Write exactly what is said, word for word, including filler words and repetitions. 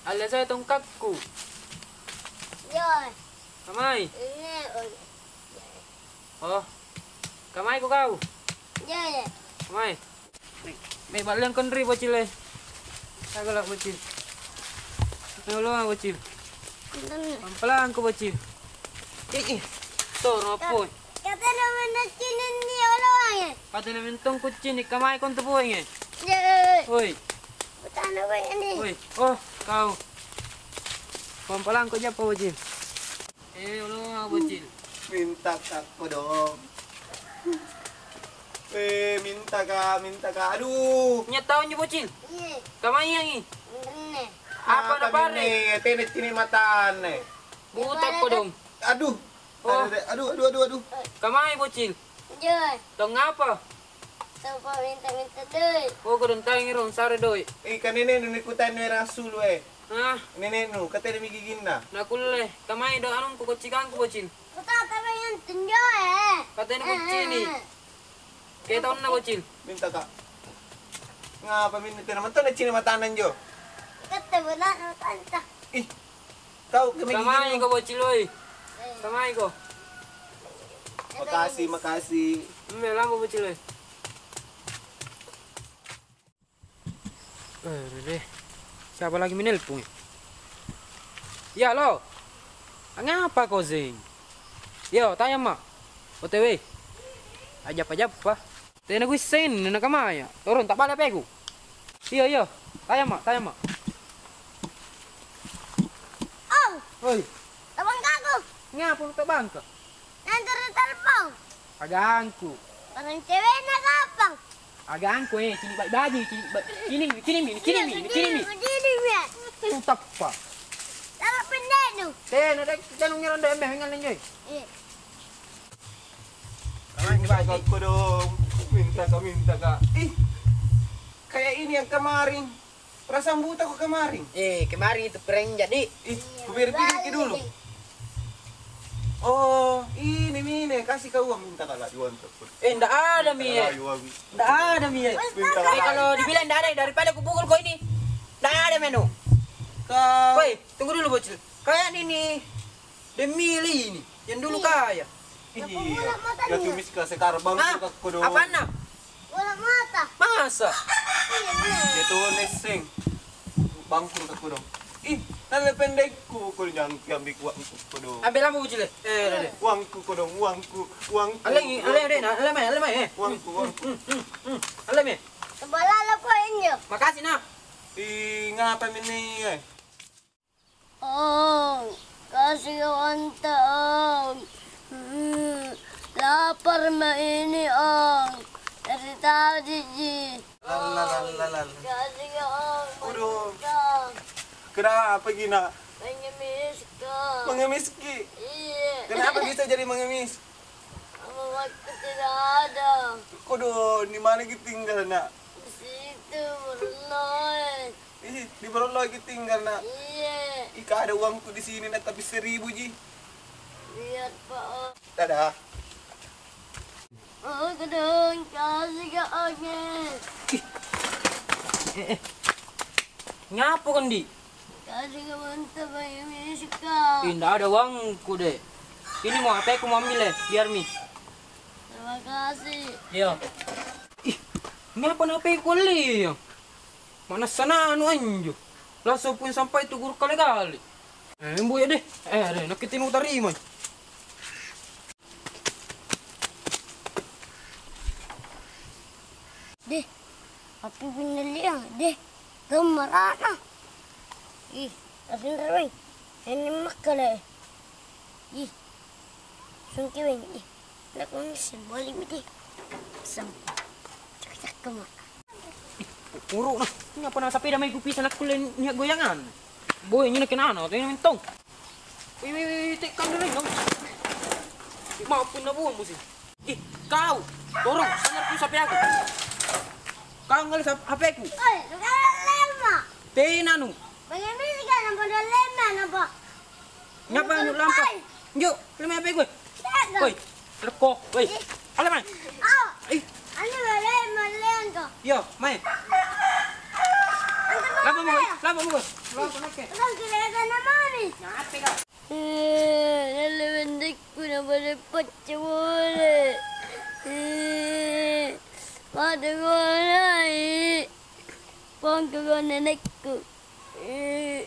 Alle sai tongkakku. Joi. Kamai? Ini, oh. Oh. Kamaiko kau? Joi. Kamai? Me baliang konri, Bocil, eh. Agala, Bocil. Me oloa, Bocil. Konri. Pampalangko, Bocil. Ih, ih. Toro, poi. Katena menaccinenni oloange. Katena mentong kuccini, kamai kontu poenge. Joi. Woi. Butana poenge. Woi, oh, kau. Pampalangko jappa, Bocil. Eh, oloa, Bocil. Minta kakko dong. Eh, minta ka, minta ka. Aduh. Nya tau njo, Bocil? Iya. Kamaiangi? Renne. Apa napare? Tena cini matanne. Buta kodong. Aduh. Oh. Aduh, aduh, aduh, aduh. Kamai, Bocil? Joi. Tong apa? Tau paminta-minta doe'. Oh, kodong tangi rong sare doe'. Eh, kanene nuni kutannu era sulu, eh. Hah? Neneknu, katena mi giginna. Nakulle, kamai do anungku koccikangku, Bocil. Kutata bayang tunjo, eh. Katena kuccini. Eh, eh. Ke taunna, Bocil. Minta, Kak. Ngapa minta tena matana cini matana njo? Katte bola matanta. Ih. Kau ke mi giginnu. Kamai ko, Bocil, oi. Eh. Kamai ko. Makasih, makasih. Mme lambo, Bocil, oi. Eh, deh. Siapa lagi minelpon? Ya, lo. Angapa kau, Zeng? Yo, tayang ma. O T W. Ajappa-jappa. Tena kuisseng nakamaya. Torong tak bale peku. Iyo, iyo. Tayang ma, tayang ma. Oh. Oi. Tabangkaku. Ngapa lu tabangka? Nanti ri telepon. Agangku. Barang cewekna kapang. Agangku, eh, cini baji-baji, cini ba-, cini, cini mi, cini mi, cini mi. Cini mi. Utappa. Tara pendeknu. Tena dek, jangan ngerang dek, meh, ngaleng, eh. Eh. Minta ka kodong, minta ka, minta ka. Ih, kayak ini yang kemarin. Perasaan buta kok kemarin. Eh, kemarin itu prank jadi. Ih, kupikir-pikir dulu. Oh, ini mine, kasih kau uang, minta ka lagi uang. Eh, ndak ada mi, eh. Ndak ada mi, eh. Minta ka. Eh, kalau dibilang ndak ada, daripada kupukul kau ini. Ndak ada menu. Kau. Woi, tunggu dulu, Bocil. Kayak ini nih. Demi ini, yang dulu kaya. Iya. Ya tumis ka sekarang bangku kakko dong. Apanna? Bola mata. Masa? Iya, bener. Ya tuh neseng. Bangku kakko dong. Ih, nalle pendekku, kau jangan kiambi kuat untuk kodong. Ambil lampu, Bocil, eh. Eh, deh. Uangku kodong, uangku, uangku. Aleng, aleng, deh, nah, aleng, mai, aleng, mai, eh. Uangku, uangku. Hmm, hmm, hmm, hmm. Aleng, mai. Bola lo kok injo. Makasih, Nak. Ih, ngapa ini, eh? Ong, kasih onta, Ong. Hmm, lapar ma ini, Ong. Dari tadi ji. Lalalalala. Kasih, Ong. Waduh. Makan. Kenapa, Gina? Pengemis, Kak. Mengemis ki? Iya. Kenapa bisa jadi mengemis? Mamaku tidak ada. Kodo, di mana ki tinggal, Nak? Di situ, Borneo. Ih, di Borneo ki tinggal, Nak? Iya. Ih, ada uangku di sini, Nak, tapi seribu ji. Lihat, Pak. Dadah. Oh, kedong, kasih ke angin. Eh, eh. Ngapa, Kondi? Kasih ke mantap, Pak, ini suka. Indah ada uangku, deh. Ini mau H P-ku mau ambil, eh, biar mi. Terima kasih. Iya. Ih, ngapa na H P-ku, Li? Mana sana anu anjo. Langsung pun sampai tu guru kale-kale. Eh, embo ya deh. Eh, deh, nakkiting nu tarimai. Deh, api pinalliang, deh, gammarana. Ih, asinra weng. Ini makkale. Ih, sungki weng. Ih, nak mangisi boli mi deh. Sampai. Cakka-cakka ma. Uru nah, ini apa nama sepeda mai kupisa nakkulle niat goyangan. Boy, ini kenana, atau ini mentong. Wih, wih, wih, tekan dulu dong. Maaf pun nabuang musim. Ih, kau, dorong, sana tu sapi aku. Kau ngali sap-, H P-ku. Oi, lu kan lema. Tena nu. Bagaimana sih kan nampak dua lema, nampak? Ngapa anu lampa? Njo, lima H P gue. Woi, leko, woi. Ale mai. Ih. Anu lele maleang ko. Yo, mai. Lampa Lampa muko. Lampa nakke. Nakke mami. Nakke kau. Eh, nalle bendekku na pada pacce pole. Eh, mate gonai. Pongko go nenekku. Eh.